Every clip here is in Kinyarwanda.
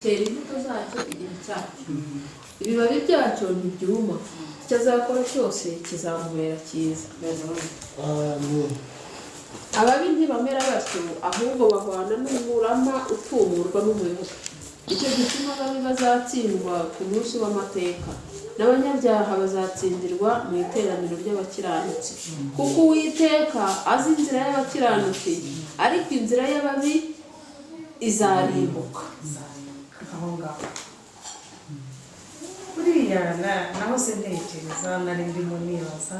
Cyera imbuto zacyo igihe cyacyo, ibibabi byacyo ntibyuma, icyo azakora cyose kizamubera cyiza. Amen. Ababi ntibamera batyo, ahubwo bahwana n'umurama utumurwa n'umuyaga. Icyo gituma ababi bazatsindwa ku munsi w'amateka, n'abanyabyaha bazatsindirwa mu iteraniro ry'abakiranutsi, kuko Uwiteka azi inzira y'abakiranutsi, ariko inzira y'ababi izarimbuka. Aho ngaho buriya naho se ntekereza, nari ndimo nibaza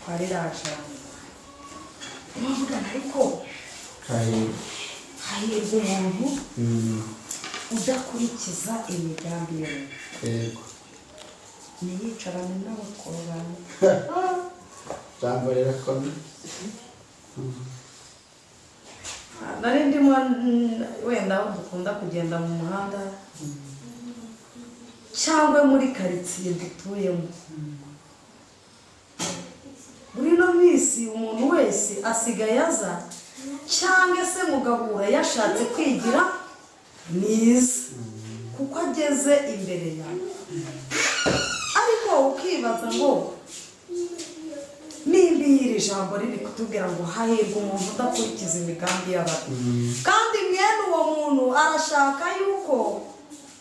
kwa ririya jambo bavugana, ariko Hahirwa. Hahirwa umuntu udakurikiza imigambi ye, ntiyicarane n'abakorana. Jambo rirakomeye. Nari ndimo wenda aho dukunda kugenda mu muhanda cyangwa muri karitsiye dutuyemo, muri ino minsi umuntu wese asigaye aza cyangwa se mugahura yashatse kwigira mwiza kuko ageze imbere yawe, ariko ukibaza ngo nimba iri jambo riri kutubwira ngo hahirwa umuntu udakurikiza imigambi y'ababi, kandi mwene uwo muntu arashaka yuko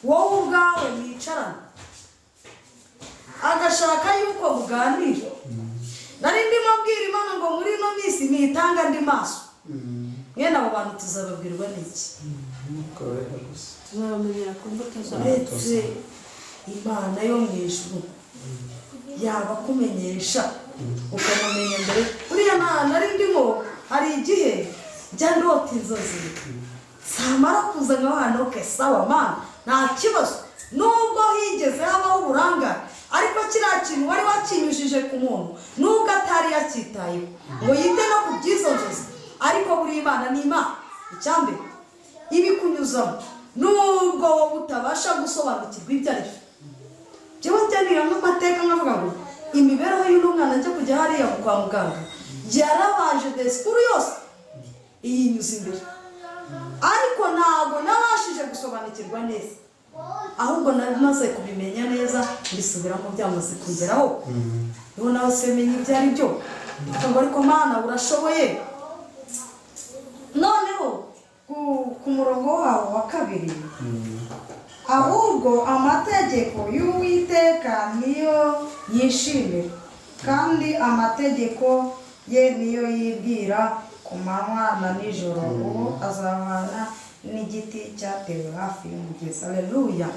wowe ubwawe mwicarana, agashaka yuko muganira. Nari ndimo mbwira Imana ngo muri ino minsi ntitanga andi maso, mwene abo bantu tuzababwirwa n'iki? Umwuka Wera gusa. Tuzabamenyera ku mbuto zabo. Uretse Imana yo mu ijuru yaba akumenyesha ukamumenya mbere. Buriya nari ndimo, hari igihe njya ndota inzozi, zamara kuza nka okay, sawa Mana, nta kibazo, nubwo higeze habaho uburangare, ariko kiriya kintu wari wakinyujije ku muntu, nubwo atari yacyitayeho ngo yite no ku by'izo nzozi, ariko buriya Imana ni Imana. Icyambere ibikunyuzamo, nubwo wowe utabasha gusobanukirwa ibyo ari byo. Njyewe njya niga nk'amateka nkavuga ngo imibereho y'uno mwana njya kujya hariya kwa muganga, yarabanje disikuru yose iyinyuza imbere, ariko ntabwo nabashije gusobanukirwa neza, ahubwo nari maze kubimenya neza mbisubiramo byamaze kugeraho, niho nawe se menya ibyo ari byo. Ngo ariko Mana, urashoboye. Noneho ku murongo wawo wa kabiri, ahubwo amategeko y'Uwiteka niyo yishimira, kandi amategeko ye niyo yibwira ku manywa na nijoro, ubu azahwana n'igiti cyatewe hafi y'umugezi. Aleluya!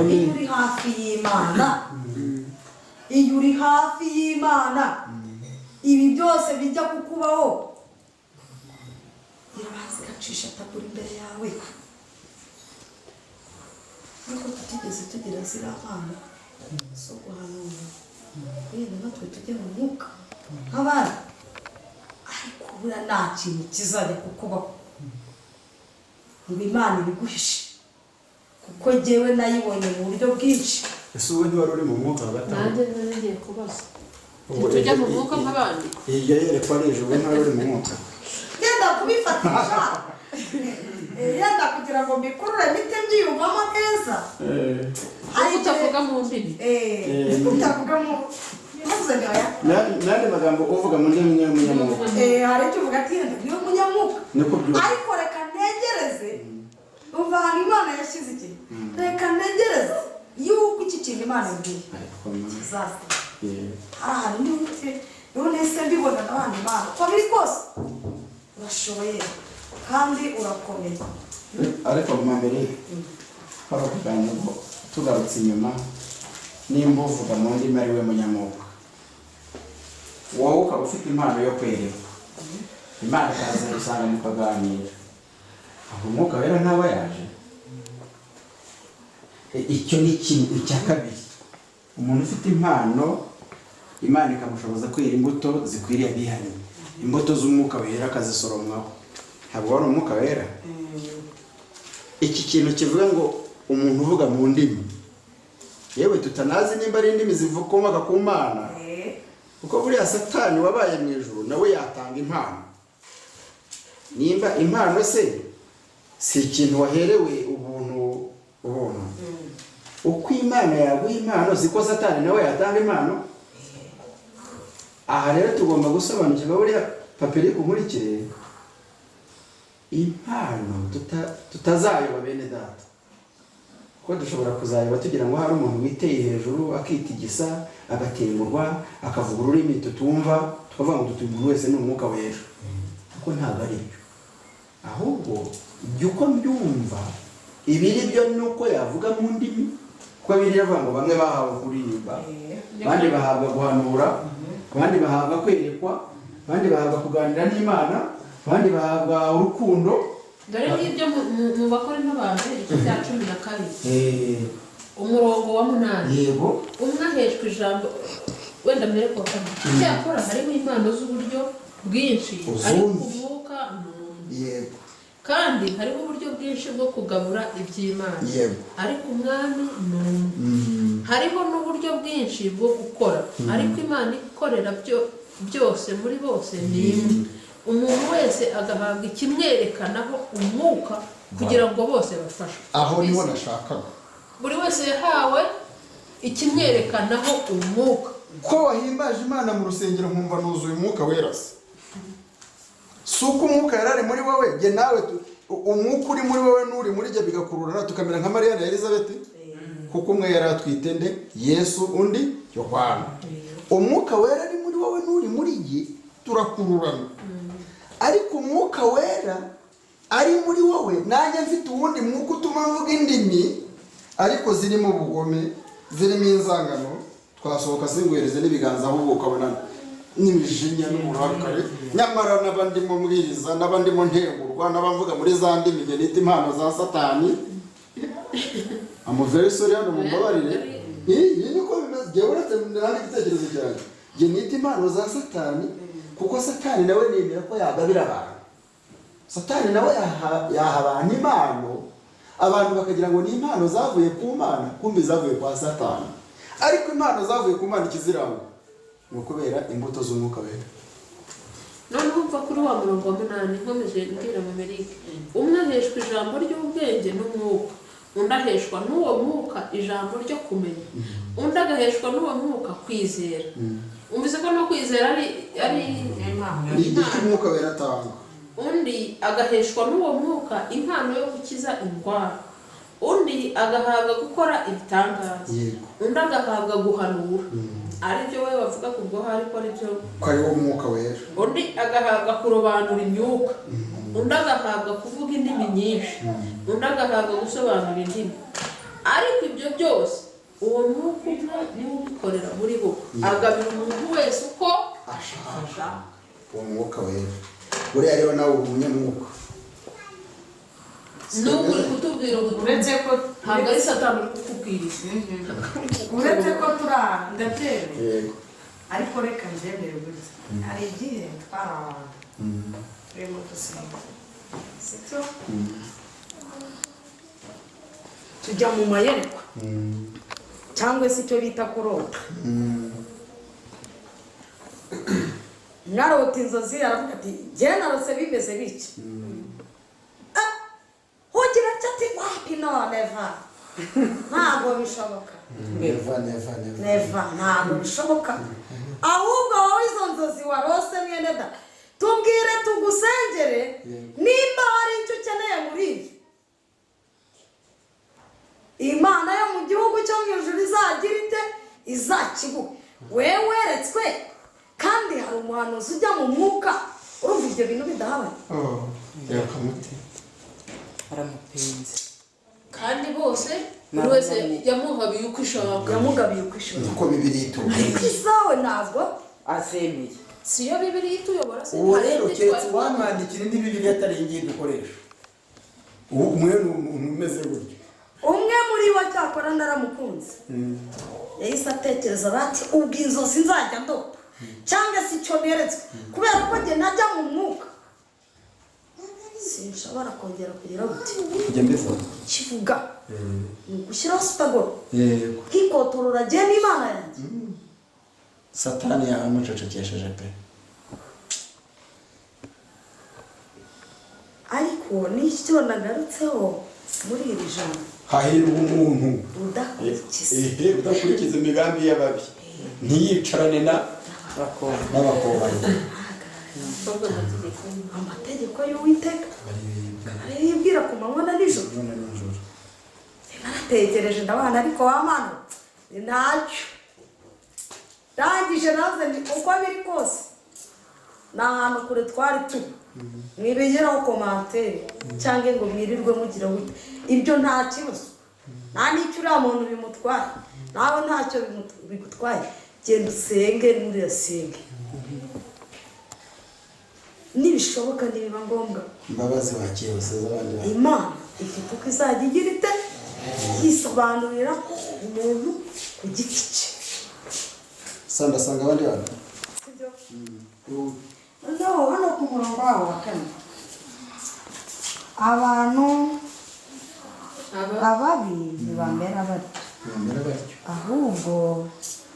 Iyo uri hafi y'Imana, iyo uri hafi y'Imana, ibi byose bijya kukubaho, irabanza igacisha taburo imbere yawe. Nubwo tutigeze tugira ziriya mpano zo guhanura, wenda natwe tujye mu mwuka nk'abandi, ariko buriya nta kintu kizajya kukubaho ngo Imana ibiguhishe, kuko jyewe nayibonye mu buryo bwinshi. Ese ubu ntiwari uri mu mwuka hagati aho? Nanjye nari ngiye kubaza. Ubu Tujya mu mwuka nk'abandi. Iryo yerekwa rije, ubu ntiwari uri mu mwuka? Yenda kubifatisha, yenda kugira ngo mbikurure mpite mbyiyumvamo neza. Ariko utavuga mu ndimi. Utavuga mu maze ngaya. N'andi magambo, uvuga mu ndimi niwe munyamwuka. Hari icyo uvuga ati yenda niyo munyamwuka. Niko byumva. Ariko reka ntegereze, umva ahantu Imana yashyize ikintu, reka ntegereze yuko iki kintu Imana imbwiye Ariko Mana, kizaza. Hari ahantu ndi bute none se mbibona n'abandi? Imana, uko biri kose urashoboye kandi urakomeye. Ariko mbere hari ukuganira ngo tugarutse inyuma, nimba uvuga mu ndimi ari we munyamwuka, wowe ukaba ufite impano yo kwerekwa, Imana ikaza gusanga mukaganira, aho Umwuka Wera ntaba yaje? Icyo ni ikintu. Icya kabiri, umuntu ufite impano, Imana ikamushoboza kwera imbuto zikwiriye abihannye, imbuto z'Umwuka Wera akazisoromwaho, ntabwo wari Umwuka Wera. Iki kintu kivuga ngo umuntu uvuga mu ndimi, yewe tutanazi nimba ari indimi zikomoka ku Mana, kuko buriya Satani wabaye mu ijuru nawe yatanga impano. Nimba impano se si ikintu waherewe ubuntu. Imana yaguha impano, siko Satani nawe yatanga impano. Aha rero tugomba gusobanukirwa, buriya paperi nkurikire impano tutazayoba bene data, kuko dushobora kuzayoba tugira ngo hari umuntu witeye hejuru akitigisa, agatengurwa, akavuga ururimi tutumva, tukavuga ngo dutuye umuntu wese ni umwuka wera, kuko ntabwo ari byo. Ahubwo jya uko mbyumva, ibiri byo ni uko yavuga mu ndimi, kuko biri iravuga ngo bamwe bahawe kuririmba, abandi bahabwa guhanura, abandi bahabwa kwerekwa, abandi bahabwa kuganira n'Imana, abandi bahabwa urukundo. Dore ngibyo mu Bakorinto ba mbere, igice cya 12, umurongo wa 8. Umwe aheshwa ijambo, wenda mbere ku wa kane. Icyakora hariho impano z'uburyo bwinshi, ariko Uzumve. umwuka ni umwe. Kandi hariho uburyo bwinshi bwo kugabura iby'Imana, ariko Umwami ni umwe. Hariho n'uburyo bwinshi bwo gukora, ariko Imana ikorera byose muri bose ni imwe. Umuntu wese agahabwa ikimwerekanaho umwuka kugira ngo bose bafashwe. Aho niho nashakaga. Buri wese yahawe ikimwerekanaho umwuka. Ko wahimbaje Imana mu rusengero nkumva nuzuye umwuka wera, se si uko umwuka yari ari muri wowe? Jye nawe umwuka uri muri wowe n'uri muri jye bigakururana, tukamera nka Mariya na Elizabeth, kuko umwe yari atwite nde? Yesu, undi Yohana. Umwuka wera ari muri wowe n'uri muri jye, turakururana. Ariko umwuka wera ari muri wowe, nanjye mfite uwundi mwuka utuma mvuga indimi ariko zirimo ubugome, zirimo inzangano, twasohoka singuhereze n'ibiganza, ahubwo ukabona n'imijinya n'uburakari. Nyamara n'abandimo mbwiriza, n'abandimo ntegurwa, n'abavuga muri za ndimi njye nita impano za Satani. I'm very sorry, hano mumbabarire, iyi niko bimeze. Jyewe uretse nanga igitekerezo cyanjye, njye nita impano za Satani, kuko Satani nawe nemera ko yagabira abantu. Satani nawe yaha abantu impano, abantu bakagira ngo ni impano zavuye ku Mana, kumbi zavuye kwa Satani. Ariko impano zavuye ku Mana, ikiziranga ni ukubera imbuto z'umwuka wera. Noneho umva kuri wa murongo wa 8, nkomeje mbwira Mamerike. Umwe aheshwa ijambo ry'ubwenge n'umwuka, undi aheshwa n'uwo mwuka ijambo ryo kumenya, undi agaheshwa n'uwo mwuka kwizera. Umvise ko no kwizera ari Ni icyo umwuka wera atanga. Undi agaheshwa n'uwo mwuka impano yo gukiza indwara, undi agahabwa gukora ibitangaza, undi agahabwa guhanura, aribyo we bavuga kubwo, ariko aribyo Ko ari wo mwuka wera. Undi agahabwa kurobanura imyuka, undi agahabwa kuvuga indimi nyinshi, undi agahabwa gusobanura indimi. Ariko ibyo byose uwo mwuka umwe niwe ubikorera muri bo, agabira umuntu wese uko ashaka. Uwo mwuka wera, buriya rero nawe uba umunyamwuka. N'ubu uri kutubwira ubutumwa. Uretse ko Ntabwo ari Satani uri kukubwiriza. Uretse ko turi aha, ndabyemeye. Ariko reka mbyemere gutya, hari igihe twari abantu turimo dusenga, sibyo? Tujya mu mayerekwa cyangwa se icyo bita kurota. Mwarota inzozi, aravuga ati: "Njye narose bimeze bityo." Ah, ugira ati: "Wapi, no, never, ntabwo bishoboka." Never, never, never. Never, ntabwo bishoboka. Ahubwo wowe izo nzozi warose, mwene da, tubwire tugusengere nimba hari icyo ukeneye muri ibi. Imana yo mu gihugu cyo mu ijuru izagira ite? Izakiguha. Wewe weretswe kandi hari umuhanuzi ujya mu mwuka, urumva ibyo bintu bidahabanye? Oh, yakamute. Aramupenze. Kandi bose, buri wese yamuhabiye uko ishaka. Yamugabiye uko ishaka. Niko Bibiri itubwira. Ariko izawe ntabwo Azemeye. Si yo Bibiri ituyobora se? Uwo Hari rero indi keretse twari uwamwandikira indi Bibiri atari iyi ngiyi dukoresha. Ubu umwe ni umuntu umeze gutyo. Umwe muri bo cyakora naramukunze, yahise atekereza bati: "Ubwo inzozi nzajya ndota cyangwa se icyo neretswe, kubera ko njye najya mu mwuka sinshobora kongera kugira gute?" Kujya mbivuga. Kivuga ni ugushyiraho sitagoro, nkikotorora jye n'Imana yanjye. Satani yamucecekesheje pe. Ariko n'icyo nagarutseho muri iri jambo, Hahirwa umuntu udakora Ehe, udakurikiza imigambi y'ababi, ntiyicarane n'abakobanyi. Ahubwo amategeko Amategeko y'Uwiteka yibwira ku manywa na nijoro. None nijoro. Naratekereje, ndabana, ariko wa Mana ni ntacyo ndangije naze ni uko biri kose, ni ahantu kure twari turi, mwibigiraho commentaire cyangwa ngo mwirirwe mugira gute, ibyo nta kibazo, nta n'icyo uriya muntu bimutwaye, nawe ntacyo bigutwaye. Genda usenge n'uriya senge, nibishoboka, nibiba ngombwa. Imbabazi wakihuse z'abandi bantu. Imana ifite uko izajya igira ite, yisobanurira umuntu ku giti cye. Sandasanga abandi bantu. Sibyo? Noneho hano ku murongo wabo wa kane, abantu ababi ntibamera batyo, Bamera batyo. ahubwo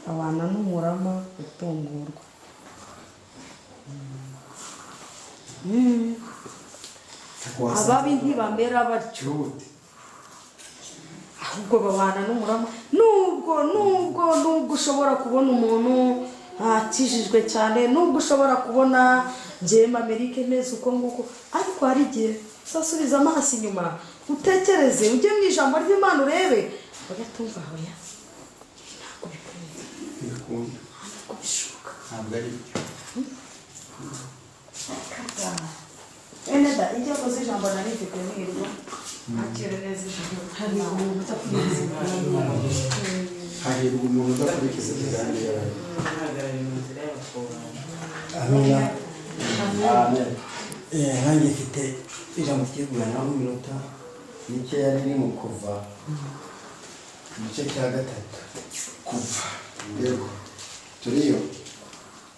babana n'umurama utungurwa. Ababi ntibamera batyo, Cyute. ahubwo babana n'umurama. Nubwo ushobora kubona umuntu akijijwe cyane, nubwo ushobora kubona njyewe Amerika neza uko nguko, ariko hari igihe uzasubiza amaso inyuma, utekereze, ujye mu ijambo ry'Imana, urebe, ugatumva hoya, ntabwo bikunda. Ntibikunda. Ntabwo bishoboka. Ntabwo ari byo. Bene da, ijya koze ijambo nari mfite niryo akire neza ijambo. Hari umuntu udakurikiza imigambi y'ababi. Hahirwa umuntu udakurikiza imigambi y'ababi. Ntahagarare mu nzira y'abakobanyi. Amina. Amen. Nanjye mfite ijambo tugiye kuganiraho iminota mikeya, riri mu Kuva, igice cya gatatu. Kuva, yego, turiyo.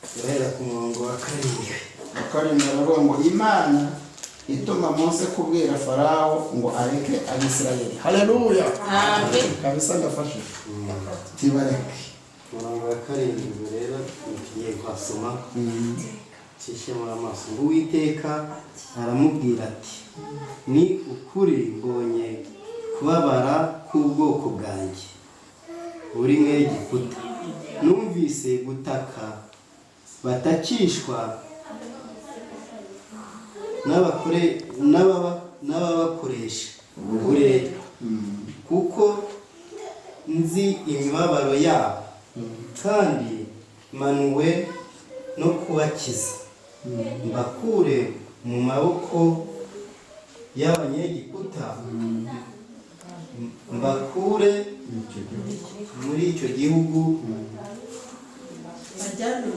Turahera ku murongo wa 7. Karindwi aravuga ngo Imana ituma Mose kubwira Farawo ngo areke Abisirayeli. Haleluya! Amen. Kabisa ndafashe, tibareke. Umurongo wa 7 rero tugiye kuhasoma, cishe muri amaso ngo: "Uwiteka aramubwira ati: Ni ukuri mbonye kubabara k'ubwoko bwanjye buri mu Egiputa, numvise gutaka batakishwa n'ababakoresha uburetwa, kuko nzi imibabaro yabo, kandi manuwe no kubakiza mbakure mu maboko y'Abanyegiputa, mbakure muri icyo gihugu,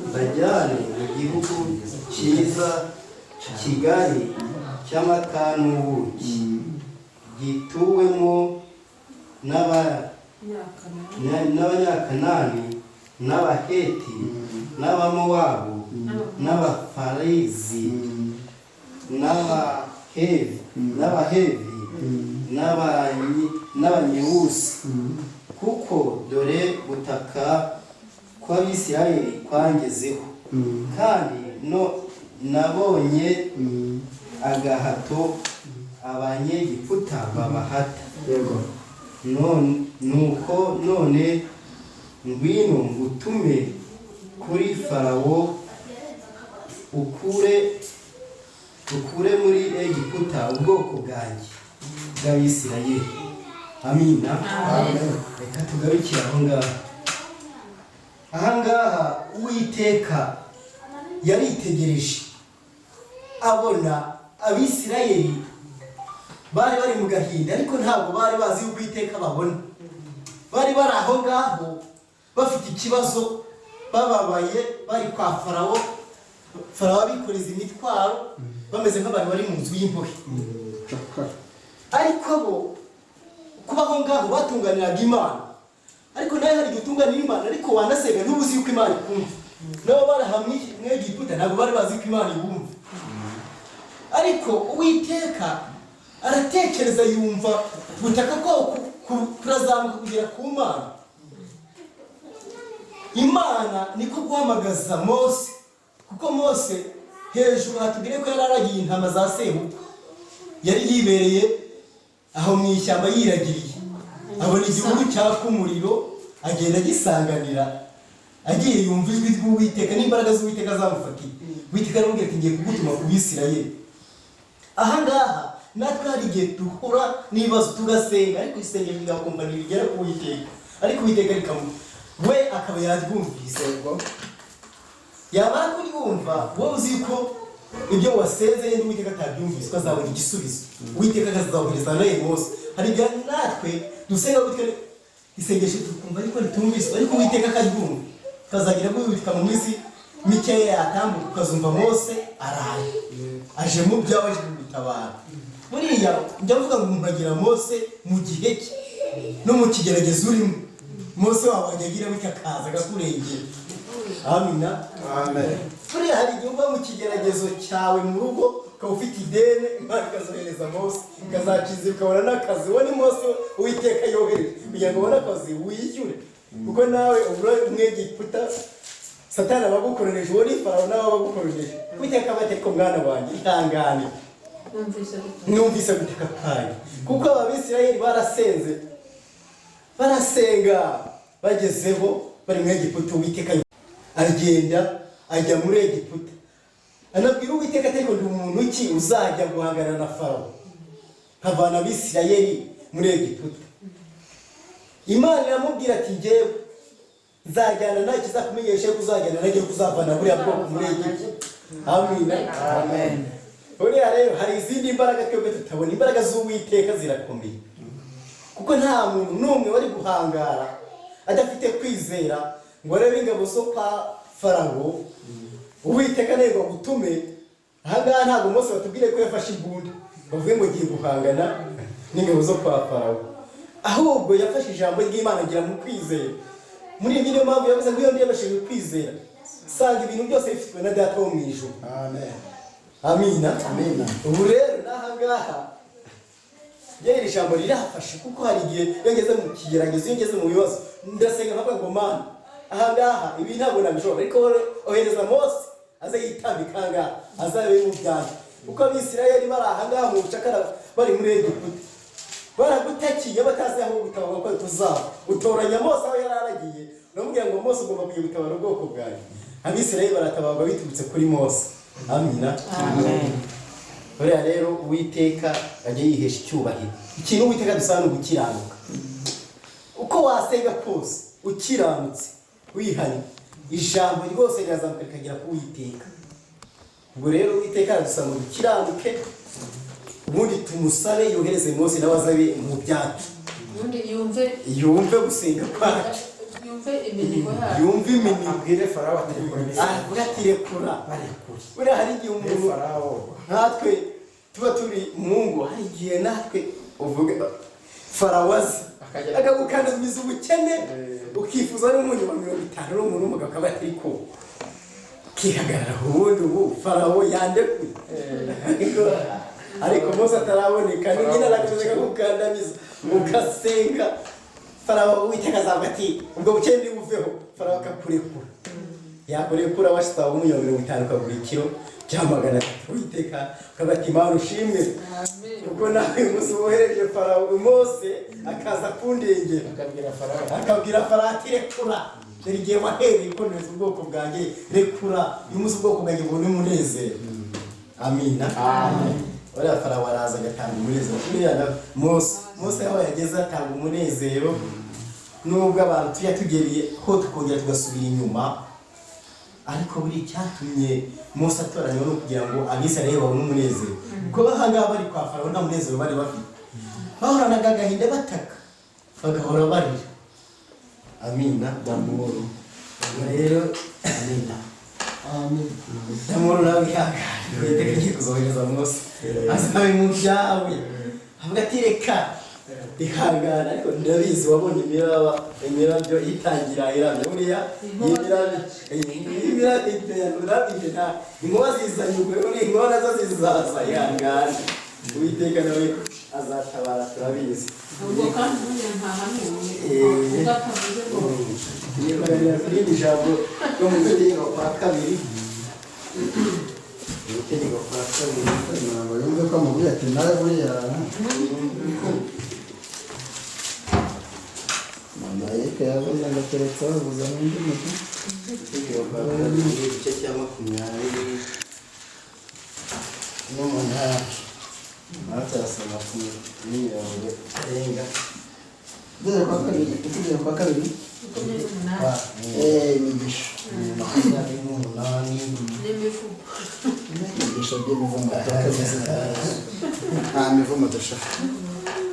mbajyane mu gihugu cyiza kigari cy'amata n'ubuki, gituwemo n'Abanyakanani n'Abaheti n'Abamowabu n'Abafarizi n'Abahevi n'Abanyewusi, kuko dore gutaka kw'Abisirayeli kwangezeho, kandi no nabonye agahato Abanyegiputa babahata. Nuko none ngwino ngutume kuri Farawo, ukure muri Egiputa ubwoko bwanjye bw'Abisirayeli." Amina. Reka tugarukire aho ngaho. Aha ngaha Uwiteka yaritegereje, abona Abisirayeli bari bari mu gahinda, ariko ntabwo bari bazi yuko Uwiteka babona. Bari bari aho ngaho bafite ikibazo, bababaye, bari kwa Farawo, Farawo abikoreza imitwaro, bameze nk'abantu bari mu nzu y'imbohe. Ariko bo kuba aho ngaho batunganiraga Imana, ariko nawe hari igihe utunganira Imana, ariko wanasenga ntubuzi yuko Imana ikumva. Nabo bari hamwe mu Egiputa, ntabwo bari bazi ko Imana ibumva. Ariko Uwiteka aratekereza, yumva gutaka kwabo kurazamuka kugera ku Mana. Imana niko guhamagaza Mose, kuko Mose hejuru hatubwire ko yari aragiye intama za sebukwe, yari yibereye aho mu ishyamba yiragiriye. Abona igihuru cyaka umuriro, agenda agisanganira, agiye yumva ijwi ry'Uwiteka n'imbaraga z'Uwiteka zamufatiye. Uwiteka aramubwira ati ngiye kugutuma ku Bisirayeli. Ahangaha natwe hari igihe duhura n'ibibazo tugasenga, ariko isengesho rigakumva ntirigera ku Uwiteka, ariko Uwiteka rikamu we akaba yaryumvise. Yamara kuryumva, wowe uzi ko ibyo wasenze yenda Uwiteka atabyumvise, ko azabona igisubizo, Uwiteka akazawohereza nawe Mose. Hari igihe natwe dusenga gutyo isengesho tukumva ariko ritumviswe, ariko Uwiteka akaryumva, ukazagira gutya mu minsi mikeya yatambuka ukazumva Mose araye aje mu byawe, aje kugutabara. Buriya njya mvuga ngo umuntu agira Mose mu gihe cye no mu kigeragezo urimo. Mose wawe ajya agira gutya akaza akakurengera. Amina. Amen. Buriya hari igihe uba mu kigeragezo cyawe mu rugo ukaba ufite ideni, Imana ikazohereza Mose ikazakiza ukabona n'akazi. Uwo ni Mose Uwiteka yohereje kugira ngo ubone akazi wishyure, kuko nawe ubura umwegiputa Satani abagukoronije, uwo ni Farawo nawe abagukoronije. Uwiteka aba ati ariko mwana wanjye ihangane, numvise gutaka kwanyu. Kuko Abisirayeli barasenze, barasenga, bagezeho bari mu Egiputa, Uwiteka agenda ajya muri Egiputa, anabwira Uwiteka ati ariko ndi umuntu ki uzajya guhangana na Farawo nkavana Abisirayeli muri Egiputa? Imana iramubwira ati njyewe nzajyana nawe, kizakumenyesha yuko uzajyana nawe kuzavana buriya bwoko muri Egiputa. Amina. Amen. Buriya rero hari izindi mbaraga twebwe tutabona, imbaraga z'Uwiteka zirakomeye, kuko nta muntu n'umwe wari guhangara adafite kwizera ngo arebe ingabo zo kwa Farawo. Uwiteka nawe ngo agutume ahangaha, ntabwo Mose batubwire ko yafashe imbunda bavuge ngo agiye guhangana n'ingabo zo kwa Farawo, ahubwo yafashe ijambo ry'Imana agira mu kwizera. Muri iyi niyo mpamvu yavuze ngo iyo ndebashije kwizera sanga ibintu byose bifitwe na Data wo mu ijuru. Amen. Amina. Amina. Ubu rero n'ahangaha iri jambo rirafashe, kuko hari igihe iyo ngeze mu kigeragezo, iyo ngeze mu bibazo, ndasenga nkavuga ngo Mana ahangaha ibi ntabwo nabishobora, ariko ohereza Mose aze yitambika ahangaha, azabe mu byanjye. Kuko Abisirayeli bari ahangaha mu bucakara bari muri Egiputa, baragutakiye batazi aho gutabara ko tuzaba. Utoranya Mose aho yari aragiye, uramubwira ngo Mose ugomba kujya gutabara ubwoko bwawe. Abisirayeli baratabarwa biturutse kuri Mose. Amina. Amen. Buriya rero Uwiteka ajya yihesha icyubahiro. Ikintu Uwiteka dusaba ni ugukiranuka. Uko wasenga kose ukiranutse wihanye, ijambo rwose rirazamuka rikagera ku Uwiteka. Ubwo rero Uwiteka aradusaba ngo dukiranuke, ubundi tumusabe yohereze Mose nawe azabe mu byacu, ubundi yumve yumve gusenga kwacu, yumve iminigo yacu, yumve iminigo, abwire Farawo ati rekura Abisirayeli. Aravuga ati rekura. Barekure. Buriya hari igihe umuntu Farawo nkatwe tuba turi mu ngo, hari igihe natwe uvuga Farawo aza akagukandamiza ubukene, ukifuza n'umunyu wa 50 n'umuntu w'umugabo akaba atari ko ukihagarara, ubundi ubu Farawo yandekuye, ariko Mose ataraboneka nyine arakomeza akagukandamiza ugasenga Farawo, Uwiteka azavuga ati ubwo bukene ntibuveho, Farawo akakurekura. Yakurekura wasaba umunyu wa 50 ukagura ikiro cya 300, Uwiteka ukaba ati Mana ushimwe kuko nawe umunsi wohereje Farawo Mose akaza kundengera, akabwira Farawo, akabwira Farawo ati rekura, dore igihe wahereye ukomereza ubwoko bwanjye, rekura uyu munsi ubwoko bwanjye bubone umunezero. Amina. Buriya Farawo araza agatanga umunezero. Buriya na Mose aho yageze atanga umunezero, nubwo abantu tujya tugereye ho tukongera tugasubira inyuma, ariko buri icyatumye Mose atoranywa no kugira ngo Abisirayeli babone umunezero, kuko ahangaha bari kwa Farawo nta munezero bari bafite, bahoranaga agahinda bataka, bagahora barira. Amina. Damuru. Ubwo rero Amina. Damuru nawe ihangane, Uwiteka agiye kuzohereza Mose azabe mu byawe, avuga ati reka ihangane, ariko ndabizi wabonye imiraba, imirabyo itangira irabyo, buriya imirabyo nta inkuba zizanye, ubwo buriya inkuba nazo zizaza, ihangane Uwiteka nawe azatabara turabizi. Ubwo kandi buriya nta hamwe ubwo atavuze ngo Tugiye kuganira kuri iri jambo ryo mu gutegeka kwa kabiri. Gutegeka kwa kabiri. Ntabwo yumve ko amubwiye ati nawe buriya. Marayika yavuze ngo keretse bavuze n'undi muntu. Gutegeka kwa kabiri, igice cya 28, nawe turasoma ku mirongo itarenga. Gutegeka kwa kabiri, gutegeka kwa kabiri. 28. Imigisha. 28. N'imivumo. Imigisha by'imivumo tukameze. Nta mivumo dushaka.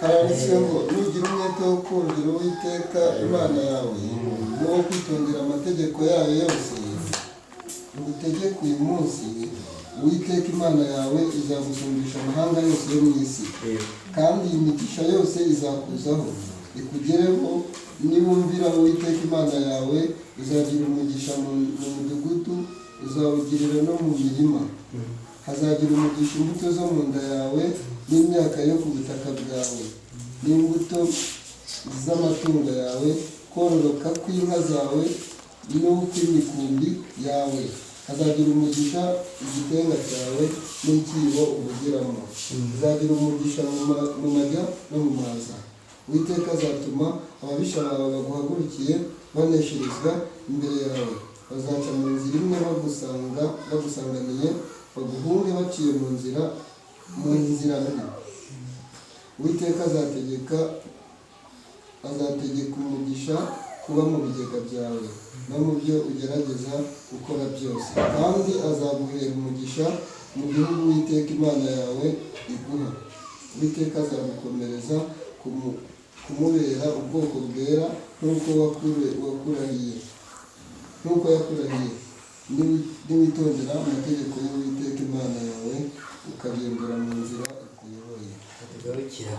Haranditse ngo: "Nugira umwete wo kumvira Uwiteka Imana yawe n'uwo kwitondera amategeko yayo yose ngutegeka uyu munsi, Uwiteka Imana yawe izagusumbisha amahanga yose yo mu isi, kandi iyi migisha yose izakuzaho ikugereho niwumvira Uwiteka Imana yawe. Uzagira umugisha mu mudugudu, uzawugirira no mu mirima. Hazagira umugisha imbuto zo mu nda yawe n'imyaka yo ku butaka bwawe n'imbuto z'amatungo yawe, kororoka kw'inka zawe n'ukw'imikumbi yawe. Hazagira umugisha igitenga cyawe n'icyibo uvugiramo. Uzagira umugisha mu majya no mu maza. Uwiteka azatuma ababisha bawe baguhagurukiye banesherezwa imbere yawe. Bazaca mu nzira imwe bagusanga bagusanganiye, baguhunge baciye mu nzira ndwi. Uwiteka azategeka umugisha kuba mu bigega byawe no mu byo ugerageza gukora byose, kandi azaguhera umugisha mu gihugu Uwiteka Imana yawe iguha. Uwiteka azagukomereza kumubera ubwoko bwera nk'uko wakurahiye, nk'uko yakurahiye, niwitondera amategeko y'Uwiteka Imana yawe, ukagendera mu nzira ikuyoboye." Tugarukira.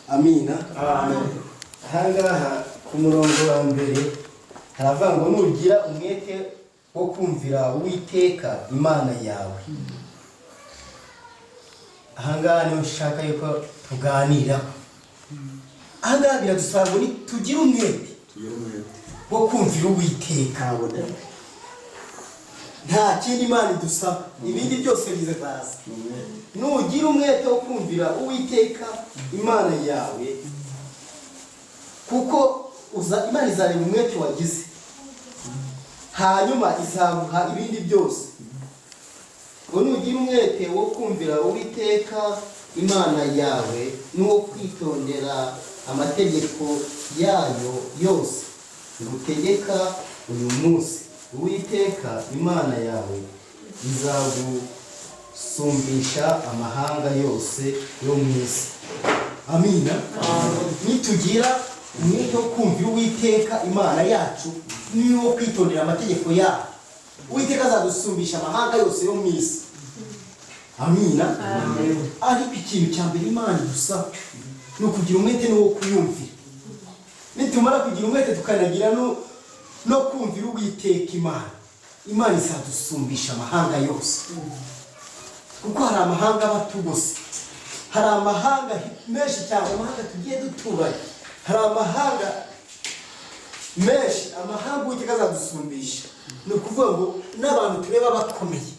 Amina. Ahangaha ku murongo wa mbere haravuga ngo: "Nugira umwete wo kumvira Uwiteka Imana yawe." Ahangaha niho nshaka yuko tuganiraho. Ahangaha biradusaba ngo tugire umwete Tugire umwete wo kumvira Uwiteka. Nta kindi Imana idusaba, ibindi byose bizaza. Nugira umwete wo kumvira Uwiteka Imana yawe, kuko uza Imana izareba umwete wagize, hanyuma izaguha ibindi byose. Ngo nugira umwete wo kumvira Uwiteka Imana yawe n'uwo kwitondera amategeko yayo yose ngutegeka uyu munsi, Uwiteka Imana yawe izagusumbisha amahanga yose yo mu isi. Amina. Nitugira umwete wo kumvira Uwiteka Imana yacu n'uwo kwitondera amategeko yayo, Uwiteka azadusumbisha amahanga yose yo mu isi. Amina. Ariko ikintu cya mbere Imana idusaba ni ukugira umwete n'uwo kuyumvira. Nitumara kugira umwete, tukanagira no kumvira Uwiteka Imana, Imana izadusumbisha amahanga yose, kuko hari amahanga aba atugose, hari amahanga menshi cyane, amahanga tugiye duturanye, hari amahanga menshi, amahanga Uwiteka azadusumbisha. Ni ukuvuga ngo n'abantu tureba bakomeye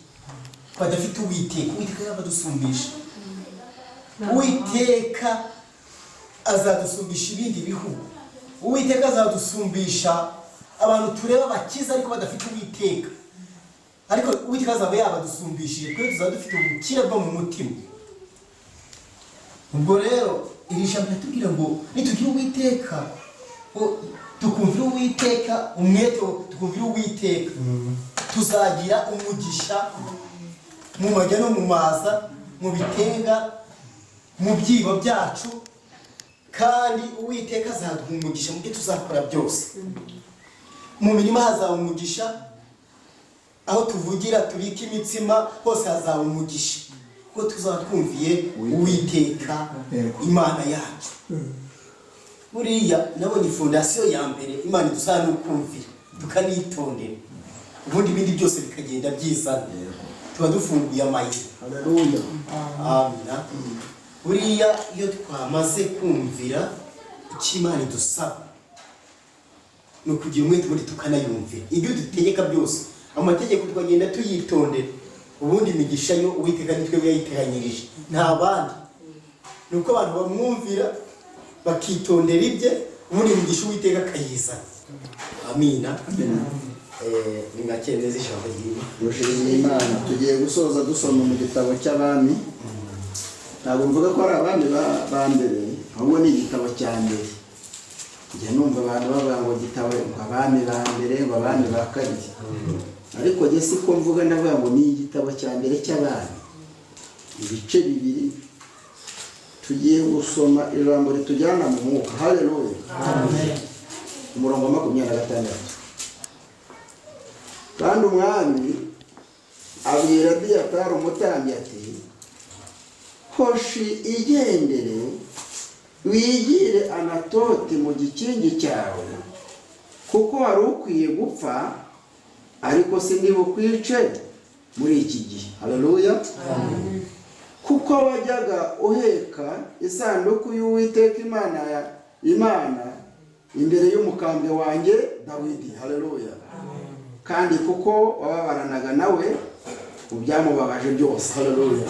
badafite Uwiteka, Uwiteka yabadusumbisha. Uwiteka azadusumbisha ibindi bihugu. Uwiteka azadusumbisha abantu tureba bakiza ariko badafite Uwiteka, ariko Uwiteka azaba yabadusumbishije, twe tuzaba dufite ubukire bwo mu mutima. Ubwo rero iri jambo riratubwira ngo nitugira Uwiteka, tukumvira Uwiteka, umwete tukumvira Uwiteka, tuzagira umugisha mu majya no mu maza, mu bitenga, mu byibo byacu, kandi Uwiteka azaduha umugisha mu byo tuzakora byose. Mu mirima hazaba umugisha, aho tuvugira, tubika imitsima, hose hazaba umugisha, kuko tuzaba twumviye Uwiteka Imana yacu. Buriya nabonye fondation ya mbere Imana idusaba ni ukumvira, tukanitondera, ubundi ibindi byose bikagenda byizana, tuba dufunguye amayira. Amina. Buriya iyo twamaze kumvira, icyo Imana idusaba ni ukugira umwete, ubundi tukanayumvira ibyo dutegeka byose, amategeko tukagenda tuyitondera. Ubundi imigisha yo Uwiteka ni twebwe yayiteganyirije, nta bandi. Ni uko abantu bamwumvira, bakitondera ibye. Ubundi imigisha Uwiteka akayizana. Amina. Nimwakire neza ijambo ry'Imana. Dushimiye Imana. Tugiye gusoza dusoma mu gitabo cy'Abami. Ntabwo mvuga ko ari abami ba mbere, ahubwo ni igitabo cya mbere. Njya numva abantu bavuga ngo gitabo ngo abami ba mbere, ngo abami ba kabiri, ariko njye siko mvuga, ndavuga ngo ni igitabo cya mbere cy'Abami, ibice 2. Tugiye gusoma ijambo ritujyana mu mwuka. Haleluya. Umurongo wa 26. Kandi umwami abwira Abiyatari umutambyi ati: "Hoshi igendere wigire Anatoti mu gikingi cyawe, kuko wari ukwiye gupfa, ariko sindibukwice muri iki gihe." Haleluya. Kuko wajyaga uheka isanduku y'Uwiteka Imana ya Imana imbere y'umukambwe wanjye Dawidi. Haleluya. Kandi kuko wababaranaga nawe mu byamubabaje byose. Haleluya.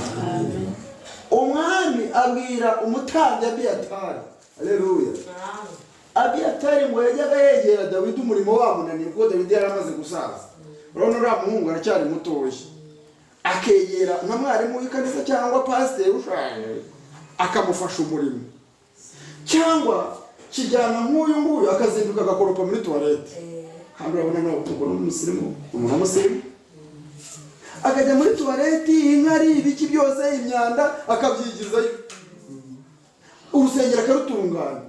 Umwami abwira umutambyi Abiyatari. Haleluya. Abiyatari ngo yajyaga yegera Dawidi umurimo wamunaniye, kuko Dawidi yari amaze gusaza. Urabona uriya muhungu aracyari mutoya, akegera nka mwarimu w'ikanisa cyangwa pasiteri ushaje akamufasha umurimo, cyangwa kijyana nk'uyu nguyu akazinduka agakoropa muri tuwarete. Kandi urabona nawe ubwo ni umusirimu, umuntu w'umusirimu akajya muri tuwareti, inkari, ibiki byose, imyanda akabyigizayo, urusengero akarutunganya.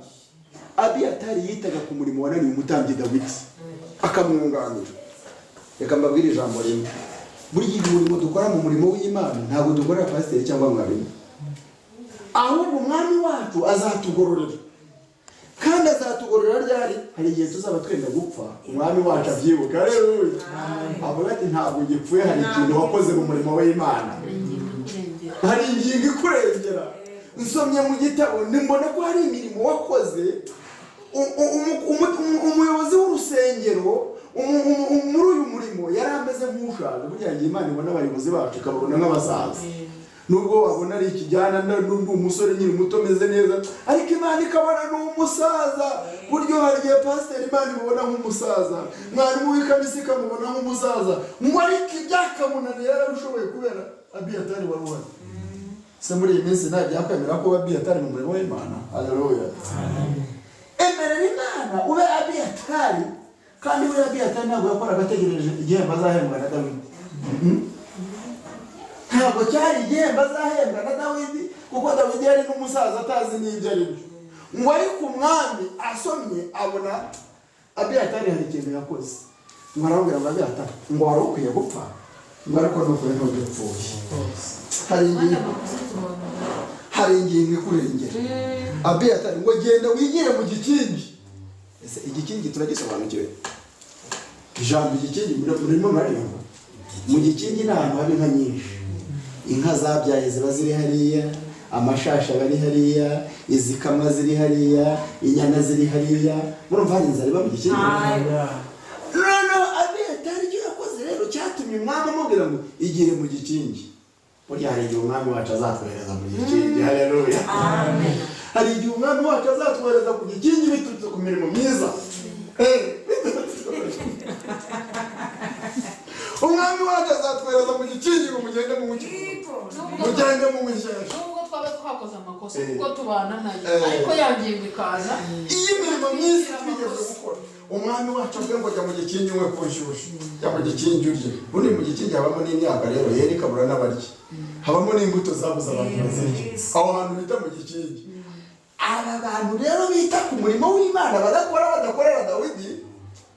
Abiyatari yitaga ku murimo wananiye umutambyi Dawidi akamwunganira. Reka mbabwire ijambo rimwe: burya umurimo dukora mu murimo w'Imana ntabwo dukorera pasiteri cyangwa mwarimu, ahubwo umwami wacu azatugororera. Kandi azatugororera ryari? Hari igihe tuzaba twenda gupfa, umwami wacu abyibuka. Haleluya. Avuga ati: "Ntabwo ugipfuye, hari ikintu wakoze mu murimo w'Imana, hari ingingo ikurengera. Nsomye mu gitabo nimbona ko hari imirimo wakoze." Umuyobozi w'urusengero muri uyu murimo yari ameze nk'ushaje. Burya igihe Imana ibona abayobozi bacu ikababona nk'abasaza, nubwo wabona ari ikijyana n'undi umusore nyiri muto ameze neza, ariko Imana ikabona ni umusaza. Buryo hari igihe pasiteri Imana imubona nk'umusaza, mwarimu w'ikanisa ikamubona nk'umusaza, ngo ariko ibyakamunaniye yarabishoboye kubera Abiyatari wari uhari. Se muri iyi minsi nta byakwemera ko Abiyatari mu murimo w'Imana? Haleluya. Emerera Imana ube Abiyatari. Kandi buriya Abiyatari ntabwo yakoraga ategereje igihembo azahembwa na Dawidi. Ntabwo cyari igihembo azahembwa na Dawidi, kuko Dawidi yari n'umusaza atazi n'ibyo ari byo. Ngo ariko umwami asomye abona Abiyatari hari ikintu yakoze, ngo aramubwira ngo: "Abiyatari, ngo wari ukwiye gupfa, ngo ariko nukuri ntugipfuye, hari ingingo ikurengera. Abiyatari, ngo genda wigire mu gikingi." Ese igikingi turagisobanukiwe? Ijambo igikingi murimo muraririmba. Mu gikingi ni ahantu haba inka nyinshi, inka zabyaye ziba ziri hariya, amashashi aba ari hariya, izikamwa ziri hariya, inyana ziri hariya. Murumva hari inzara iba mu gikingi? Noneho Abiyatari icyo yakoze rero cyatumye umwami amubwira ngo igire mu gikingi. Burya hari igihe umwami wacu azatwohereza mu gikingi. Haleluya. Hari igihe umwami wacu azatwohereza ku gikingi biturutse ku mirimo myiza. Umwami wacu azatwohereza mu gikingi ngo mugende mu mugende mu wishyashya. Nubwo twaba twakoze amakosa kuko tubana nayo, ariko yangingo ikaza iyi mirimo myiza twigeze gukora. Umwami wacu avuga ngo jya mu gikingi unywe ku nshyushyu, jya mu gikingi urye. Ubundi mu gikingi habamo n'imyaka rero yera ikabura n'abarya, habamo n'imbuto zabuze abantu bazirya, aho hantu bita mu gikingi. Aba bantu rero bita ku murimo w'Imana badakora badakorera Dawidi,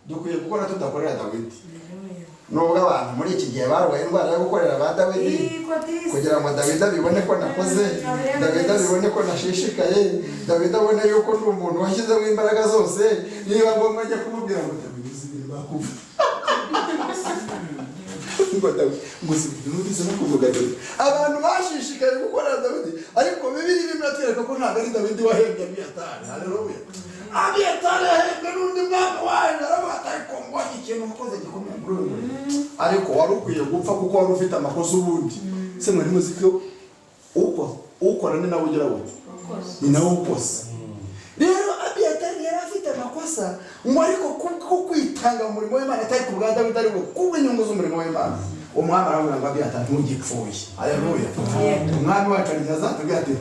dukwiye gukora tudakorera Dawidi. Nubwo abantu muri iki gihe barwaye indwara yo gukorera ba Dawidi, kugira ngo Dawidi abibone ko nakoze, Dawidi abibone ko nashishikaye, Dawidi abone yuko ndi umuntu washyizemo imbaraga zose, niba ngombwa ajya kumubwira ngo Dawidi uzi ibintu bakuvuga, ngo Dawidi ngo uzi ibintu numvise no kuvuga Dawidi. Abantu bashishikaye gukorera Dawidi, ariko Bibiliya irimo iratwereka ko ntabwo ari Dawidi wahembye Abiyatari. Haleluya. Abiyatari yahembwe n'undi mwami waje, aravuga ati ariko mbonye ikintu wakoze gikomeye muri uyu murimo, ariko wari ukwiye gupfa kuko wari ufite amakosa ubundi. Se mwari muzi ko ukora ni nawe ugira gute? Ni nawe ukosa. Rero Abiyatari yari afite amakosa ngo, ariko kubwo kwitanga mu murimo w'Imana, atari ku bwa Dawidi, ariko kubw'inyungu z'umurimo w'Imana, umwami aravuga ngo: "Abiyata, ntugipfuye." Aleluya! Umwami wacu arigeza azatubwira ati